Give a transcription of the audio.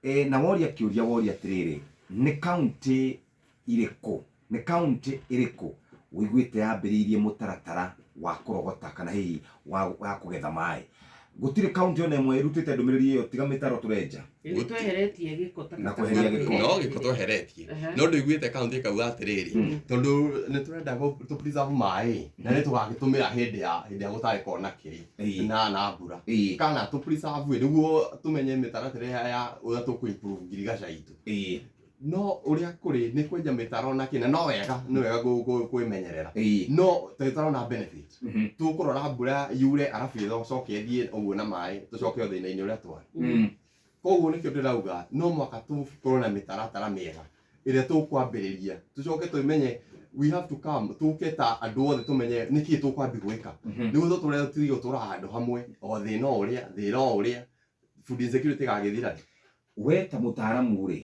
Na woria kĩũria, woria atĩrĩrĩ, nĩ kaunti irĩkũ, nĩ kaunti ĩrĩkũ ũiguĩte yambĩrĩirie mũtaratara wa kũrogota kana hihi wa kũgetha maĩ? Gũtirĩ kaunti ona ĩmwe ĩrutĩte ndũmĩrĩri ĩyo tiga mĩtaro tũrenja. Nĩ tweheretie gĩko. Na kweheria gĩko. No gĩko tweheretie, no ndũiguĩte kaunti ĩkauga atĩrĩrĩ, tondũ nĩ tũrenda tũ preserve maĩ na nĩ tũgagĩtũmĩra hĩndĩ ya gũtagĩkorwo na kĩrĩ na mbura, kana tũ preserve nĩguo tũmenye mĩtaratara ya ũrĩa tũkũ improve ngirigaca itũ. No ũrĩa kũrĩ nĩ kwenja mĩtaro na kĩna, no wega, nĩ wega kwĩmenyerera, no tũtarona benefit. Tũkũrora mbura yure, arabu ĩcoke ĩthiĩ ũguo na maĩ, tũcoke o thĩna-inĩ ũrĩa twarĩ. Koguo nĩkĩo ndĩrauga no mũhaka tũkorwo na mĩtaratara mĩega ĩrĩa tũkwambĩrĩria, tũcoke tũmenye we have to come, tũke ta andũ othe, tũmenye nĩkĩĩ tũkwambi gwĩka nĩguo tũtũre, tũtige gũtũra handũ hamwe o thĩna o ũrĩa, thĩna o ũrĩa, food insecurity ĩgagĩthira. We ta mũtaaramu rĩ.